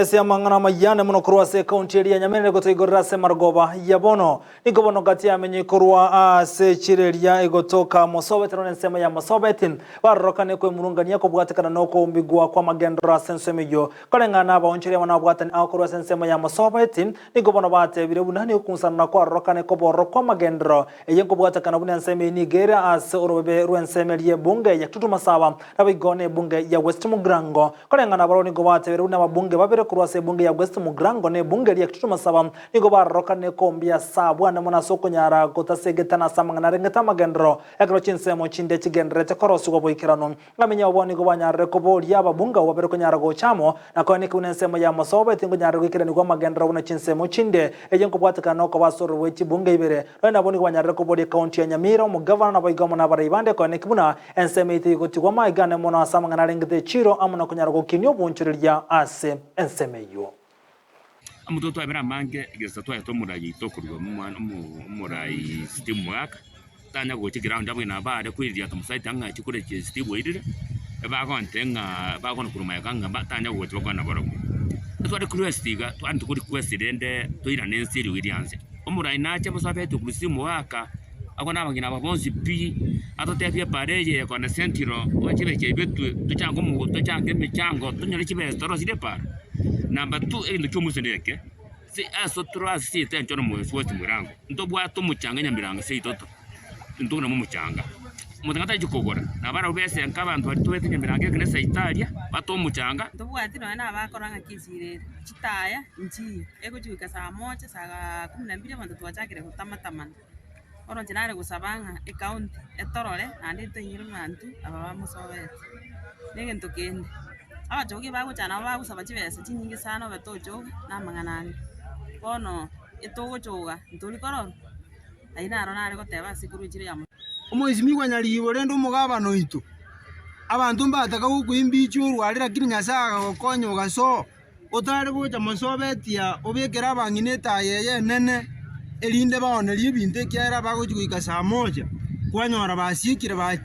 Ase amang'ana amayia mono korwa ase ekaunti eria ya Nyamira gotoigorera ase marogoba ya bono. Nigo bono gati yamenye korwa ase echiro eria egotoka Mosobeti nonya ensemo ya Mosobeti barorokane kwemurungania kobwatekana nokoumbigwa kw'amagenderero ase ensemo eyio. Koreng'ana abaonchori amo nababwatani ao korwa ase ensemo ya Mosobeti nigo bono batebire buna nigo okong'usanana kwarorokane kobororo kw'amagenderero eye nkobwatekana buna ensemo eye nigo ere ase orobebe rw'ensemo eria y'ebunge ya Kitutu Masaba naboigo nebunge ya West Mugirango. Koreng'ana barabwo nigo batebeire buna ababunge babere korwa ase ebunge ya West Mugirango na ebunge eria Kitutu Masaba nigo barorokane kombia ase abwane mono ase okonyara gotasegetana ase amang'ana arengete amagenderero ekero chinsemo chinde chigendererete korosigwa boikeranu. Ng'amenye abwo nigo banyarire koboria ababunge abwo babere konyara gocha amo na koeneki buna ensemo ya mosobo etingonyarire goikeranigwa amagenderero buna chinsemo chinde eye nkobwatekana nokoba ase ororo bwe chibunge ibere. Nonya nabwo nigo banyarire koboria ekaunti ya Nyamira, omogavana naboigo amo nabarai bande koeneki buna Ensemo eye tegotigwa amaiga ane mono ase amang'ana arengete echiiro amo na konyara gokinia obonchoreria ase ensemo eyio. Amatuko twabere amange egesa twaete omorai oito okorwa omwana omo omorai Steve Mogaka, tanya gocha eground abwo nabo bare koiririata omosacha ng'a achie korechia Steve oirire, ebagontebia ng'a bagokwana korwa magega ng'a ba tanya gocha bakwane nabarobwo. Ekero tware request iga, twarenge ko request rende toirane ense eriogi rianse. Omorai nache mosabeti okorwa Steve Mogaka. Abwo nabang'ina aba bonsi pi, atotebie epaara eye ekona sentiro, oe chibesa chaibetwe, tochange omo tochange emechango, tonyore chibesa torosirie epaara. Number two, egento kia omoisia neke, ase ase tore ase seito enchoro moyo morango, ntobwate omochanga nyamirango seito to, intwe nabwo omochanga. Omochanga tari kogora, na barabwo besenka abanto baria tobwate nyamirango ekero eseito aria, batoe omochanga. Ntobwati nonya na abakora ng'aki esira ere, chitaya nchiyo, egochi goika saa moja, saa kumi na mbili abanto twachakire gotamatamana. Bono inche nare gosaba ng'a ecounty etorore naende etoinyore buna intwe aba bamosobete. Na egento kende, abachogi bagocha nabo bagosaba chibesa chinyinge sana obe tochoga na amang'ana ande. Bono etogochoga ntori korora, ayio naro nare goteba ase korwa echiro ya. Omoisimigwa nyaribo rende omogabana oito, abanto mbataka gokoimbichia orware lakini Nyasae akagokonya ogasoa. Otare gocha mosobetia obekere abang'ina etaya eye enene, erinde baonerie ebinto ekiagera bagochia goika saa moja, kwanyora basiekire bachire.